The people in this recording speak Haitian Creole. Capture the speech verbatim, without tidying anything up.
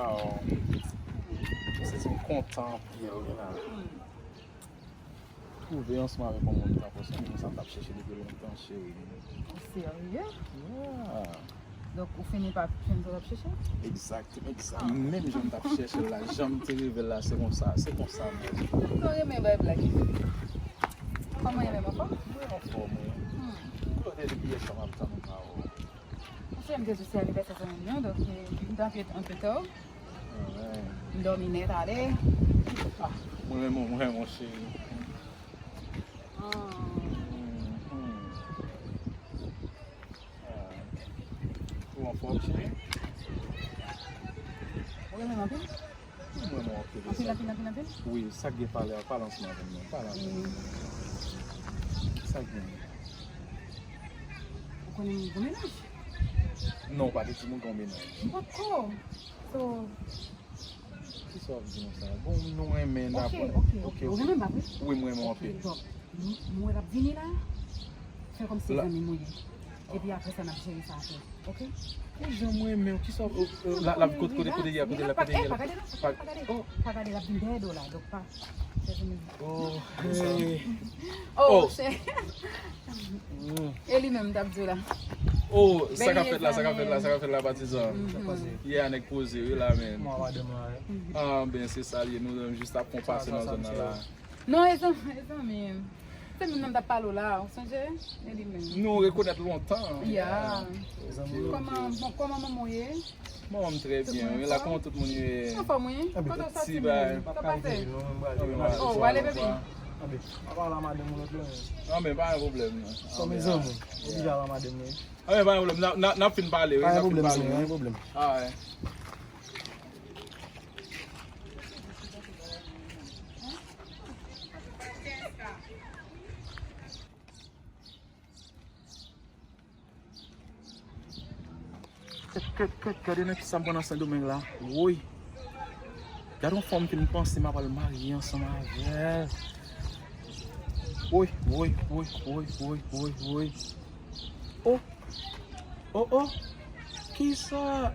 Wow. Se yon kontan anpil wi la. Twouve ansanm avèk yon moun tankou sa, moun sa m t ap chèche depi lontan, cheri. Ou serye? Yeah. Donk, ou fini pa jwenn sa w t ap chèche? Egzakteman, egzak. Menm jan m t ap chèche l la, jan m te reve l la, se konsa, se konsa menm. Mwen renmen bay blag. Kòman w ye menm, anfòm? Mwen anfòm, wi. Hmm. Claude, depi yè swa m ap tann ou pa wè w. Paske m te di se anivèsè zanmi m nan, donk, eh, m t ap ret antre tan. Alright. M dòmi nèt ale. Ah, mwen renmen w, mwen renmen w, cheri. Ah. Mhm. Ah. Ou anfòm, cheri? Ou renmen m anpil? Mwen, mwen, ok, anpil, anpil, anpil, anpil? Wi, sa k gen pale a, pale ansanm avè m non, pale ansanm avè m. Sa k gen? Ou konnen m gen yon mennaj? Non, ou pa te di m ou gen yon mennaj. M potko. So, kisa w ap di konsa? Bon, nou renmen n ap... Ok, ok, ok. Ou renmen m pa vre? Wi, mwen renmen w anpil. Ok, donk, m, m wè l ap vini la. Fè kòmsi se zanmi m ou ye. Epi apre sa, n ap jere sa apre. Ok? Ou jan mwen renmen w, kisa w, l ap kot, kote, kote l ye, kote l ye, kote l ye? Pa gade non, pa gade. Oh. Pa gade, l ap vin dèyè do la, donk pa. Oh, hey. Oh, oh. E li menm, m t ap di w la. Oh, sa k ap fèt la, sa k ap fèt la, sa k ap fèt la, patizan. Mhm. Yeah, nèg poze, wi, la, men. Kòman madanm lan ye? Ah, ben, se sa l ye, nou menm jis ap fè yon pase nan zòn nan la. Non, e zanmi, e zanmi. Se moun nan m t ap pale w la, ou sonje? E li menm. Nou rekonèt lontan. Ya. Kòman, bon, kòman manman w ye? Manman m trè byen, wi. La, kòman tout moun ye? Anfòm, wi. Kote w soti menm? Sa pase? Oh, w ale, baby? Anben, pa pale a madanm ou lòt lè, non. Anben, pa gen pwoblèm, non. Kòm zanmi, ou oblije al a madanm ou, wi. Anben, pa gen pwoblèm. N a, n a, n ap fin pale, wi. Pa gen pwoblèm, wi. Pa gen pwoblèm. Ah, wi. Kèt, kèt, kèt, gade nan kisa m pran nan Sendomeng la. Woy. Gade yon fanm fin panse m ap al marye ansanm avè l. Woy, woy, woy. Oh. Oh, oh. Kisa?